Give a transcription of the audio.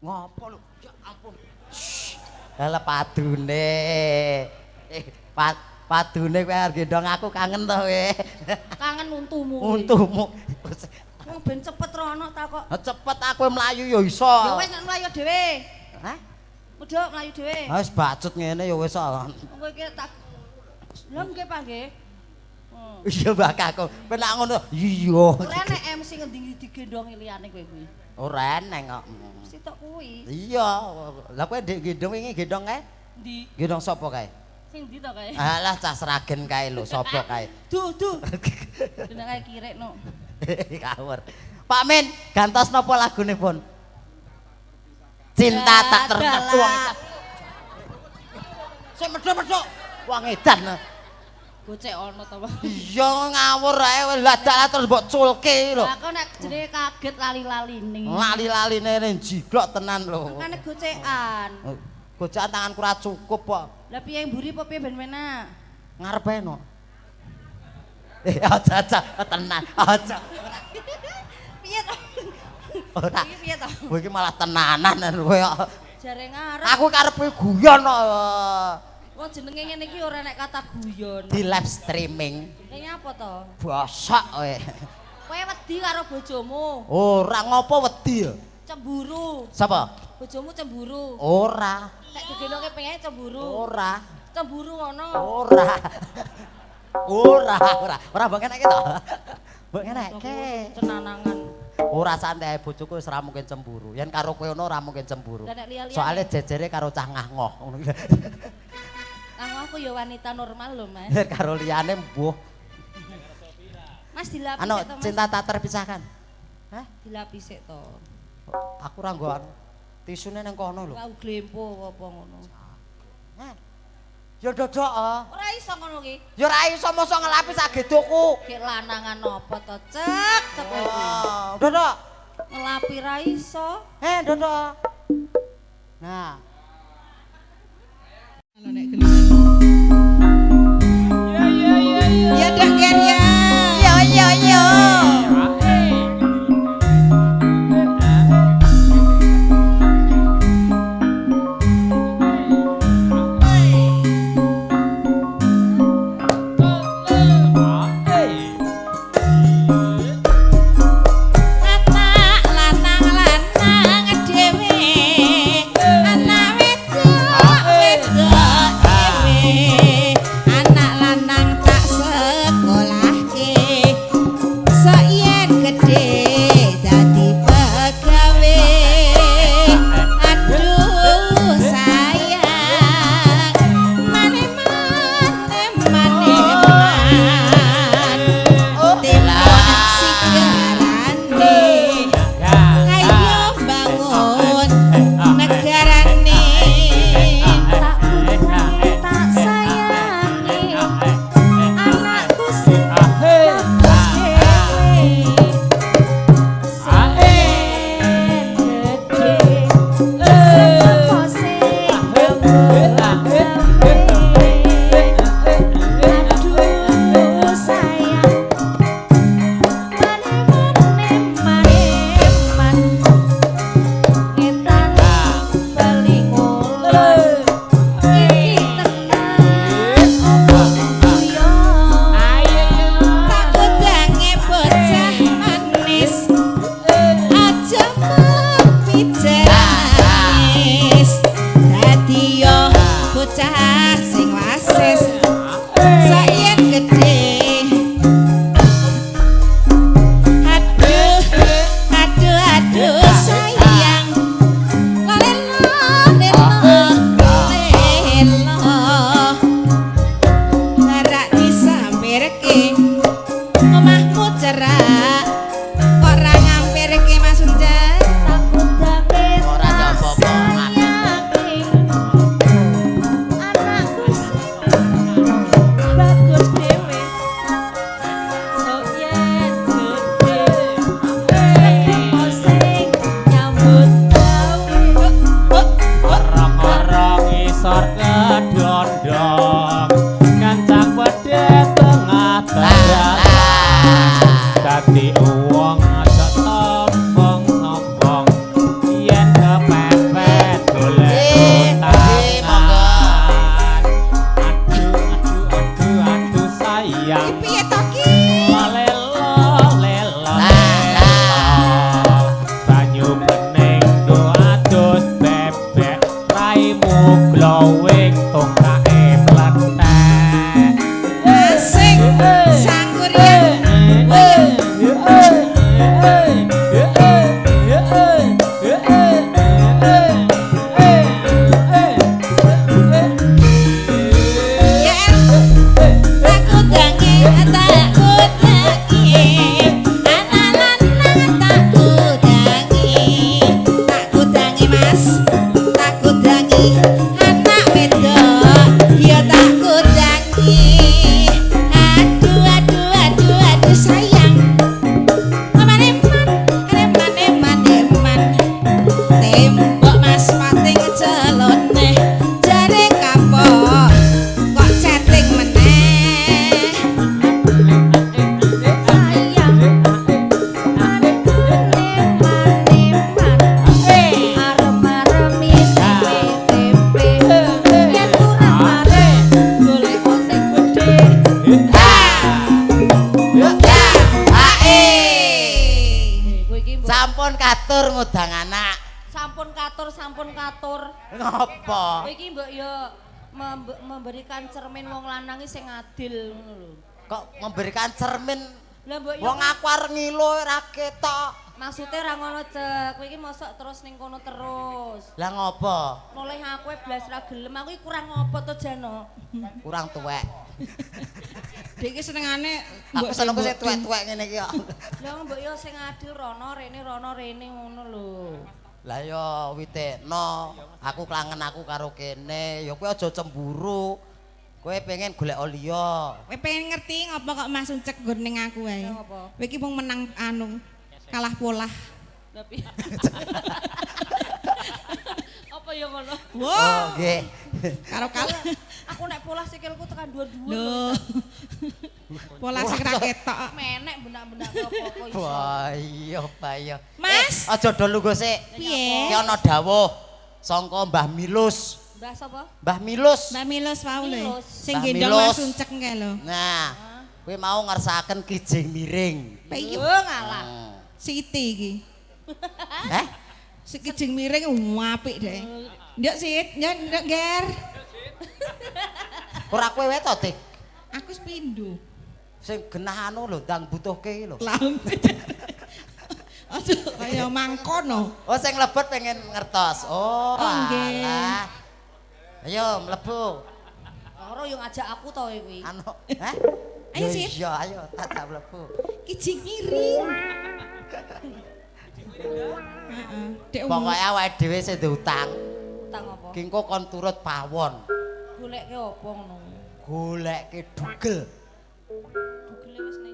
Ngopo lho? Ya ampun. Lah padune. Padune kowe arep gendong aku kangen to kowe. Kangen untumu. Untumu. Wong ben cepet rono ta kok. Cepet aku mlayu ya iso. Ya wis nek mlayu dhewe. Hah? Udah mlayu dhewe. Ha wis bacut ngene ya wis kok. Kowe iki tak lha nggih Pak nggih. Iya Mbak aku. Kowe nek ngono iya. Ora enek MC ngendi digendongi liyane kowe kuwi. Ora eneng kok. Sitok kuwi. Iya. Lah kowe ndek gendong wingi gendong kae? Endi? Gendong sapa kae? Sing ndi to kae? Alah cah Sragen kae lho, sapa kae? Duh, duh. Gendong kae kirek no. Kawur. Pak Min, gantos napa lagune, Pun? Cinta tak terpisahkan. Sik medhok-medhok. Wong edan. Gocek ono to, Pak. Iya ngawur ae lah dalah terus mbok culke lho. Lah kok nek jenenge kaget lali-laline. Lali-laline rene jiglok tenan lho. Makane gocekan. Gocekan tanganku ora cukup kok. Lah piye mburi apa piye ben penak? Ngarep ae no. Aja aja tenan, aja. Piye to? Ora. Iki piye to? Kowe iki malah tenanan kowe kok. Jare ngarep. Aku karepe guyon kok. Wong jenenge ngene iki ora nek kata guyon. Di live streaming. Kayaknya apa to? Bosok kowe. Kowe wedi karo bojomu. Ora ngopo wedi ya? Cemburu. Sapa? Bojomu cemburu. Ora. Nek digendongke pengen cemburu. Ora. Cemburu ngono. Ora. Ora, ora. Ora mbok ngenekke to. Mbok ngenekke. Cenanangan. Ora santai bojoku wis ora mungkin cemburu. Yen karo kowe ngono ora mungkin cemburu. Soale jejere karo cah ngah-ngoh ngono. Aku ya wanita normal lho, Mas. Karo liyane mbuh. Mas dilapis anu, to, Mas. Cinta tak terpisahkan. Hah? Dilapis sik to. Aku ora nggo anu. Tisune nang kono lho. Aku glempo apa ngono. Hah? Ya dodok ah. Ora iso ngono ki. Ya ora iso mosok ngelapis agedoku. Gek lanangan apa to, Cek? Cek kowe kuwi. Dodok. Ngelapi ra iso. Dodok. Nah. Ya dah Ger ya. Yo yo yo. Lanang lanang dhewe, anak wedok wedok. Blowing tongkake mlethek. Asik Sangkuriang. Ya tak kudangi, tak kudangi, anak lanang tak kudangi, tak kudangi Mas, tak kudangi anak wedok, ya tak kudangi. Aduh aduh aduh aduh sayang, eman eman eman eman eman, tembok Mas pating celone, jare kapok kok chatting meneh. Sayang. Eman-eman. Arem-arem isine tempe. Yen kurang arep golek sing gedhe. Ae. Kowe iki mbok Sampun katur ngudang anak. sampun katur, sampun katur. Ngopo? Kowe iki mbok yo memberikan cermin wong lanang iki sing adil ngono lho. Kok memberikan cermin? Lah mbok yo Wong aku arep ngilo ora ketok. Maksude ra ngono, Cek. Kowe iki mosok terus ning kono terus. Lah ngopo? Noleh aku e blas ra gelem. Aku iki kurang ngopo to, Jano? Kurang tuwek. Dek iki senengane Aku senengku sing tuwek-tuwek ngene iki kok. Lah mbok yo sing adil rono rene rono rene ngono lho. Lah yo witekno, aku klangen aku karo kene, ya kowe aja cemburu. Kowe pengen golek liya. Kowe pengen ngerti ngopo kok Mas Uncek nggon ning aku wae. Lah ngopo? Kowe iki wong menang anu kalah polah. Lah piye? Apa ya ngono? Oh, Wow, nggih. karo kalah. Aku nek polah sikilku tekan dhuwur-dhuwur. Lho. Polah sing ra ketok. Menek benak-benak apa-apa iso. Wah, iya, iya. Mas. Aja do lungguh sik. Piye? Ki ana dawuh sangka Mbah Milus. Mbah sapa? Mbah Milus. Mbak Milus wau lho. Milus. Sing Mbah gendong Milus. Mas Uncek kae lho. Nah, kowe mau ngersakaken kijing miring. Piye Oh, ngalah. Siti iki. Heh? Sing kijing miring apik deh. Nduk Sit, ya nduk Ger. Ora kowe wae to, Dik. Aku wis pindho. Sing genah anu lho, ndang butuhke iki lho. Lambe. Aduh, kaya mangkono. Oh, sing mlebet pengen ngertos. Oh, Oh, nggih. alah. Ayo mlebu. Ora yo ngajak aku to kuwi. Anu, heh? Ayo, Yo Sit. Iya, ayo tak tak mlebu. Kijing miring. Heeh. Dek Pokoke awake dhewe sing duwe utang, Utang apa? ki engko kon turut pawon. Goleke apa ngono? Goleke dugel. Dugele wis ning